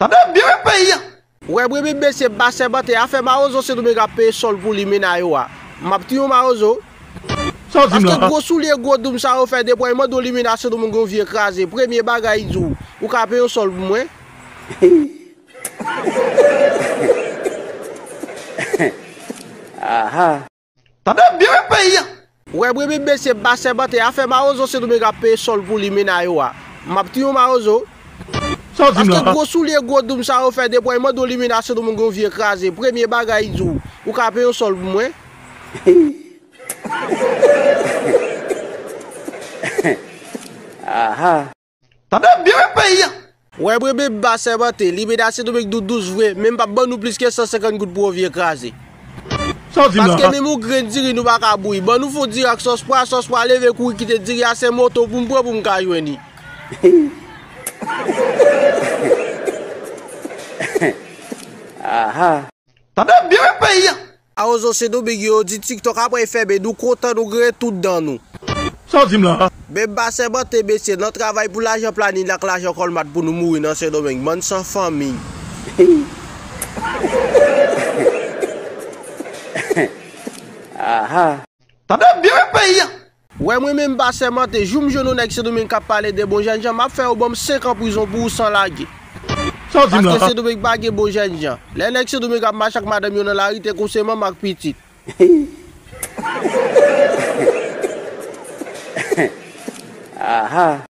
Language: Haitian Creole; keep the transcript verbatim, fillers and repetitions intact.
Tande byen wi peyi a. Ou wè, premye mesye m pa sèmante, afè mawozo Sendomeng ap peye sòl pou li, mennaj yo a. M ap tiye yon mawozo. Sa w di m la? Paske gwo soulye gwo doum sa yo fè, depi w mande w limena Sendomeng yon vye kraze. Premye bagay, li di w, ou ka peye yon sòl pou mwen? Aha. Tande byen wi peyi a. Ou wè, premye mesye m pa sèmante, afè mawozo Sendomeng ap peye sòl pou li, mennaj yo a. M ap tiye yon mawozo. Sa w di m la? Paske gwo soulye gwo doum sa yo fè, depi w mande w limena Sendomeng yon vye kraze. Premye bagay, li di w, ou ka peye yon sòl pou mwen? Aha. Tande byen wi peyi a. Ou wè, premye m pa sèmante, limena Sendomeng di w douz vre, men m p ap ban nou plis ke san senkant goud pou yon vye kraze. Sa w di m la? Paske menm yon grenn diri nou pa ka bouyi. Ban nou fon diri ak sòs pwa, sòs pwa leve kouri kite diri a, se moto pou m pran pou m ka jwenn li. Aha. Tande byen wi peyi a. Mawozo Sendomeng yo di TikTok apre l fèmen, nou kontan, nou griyen tout dan nou. Sa w di m la? Men m pa sèmante mesye, nan travay pou lajan planin ak lajan kòlmat pou nou mouri nan Sendomeng, bann san fanmi. Aha. Tande byen wi peyi a. Ou wè, mwen menm m pa sèmante, jou m jwenn yon nèg Sendomeng k ap pale de bon jènjan, m ap fè yo ban m senk an prizon pou ou san lage. Sa w di m la? Paske Sendomeng pa gen bon jènjan. Lè nèg Sendomeng ap mache ak madanm yo nan lari, te konn se manman ak pitit. Aha.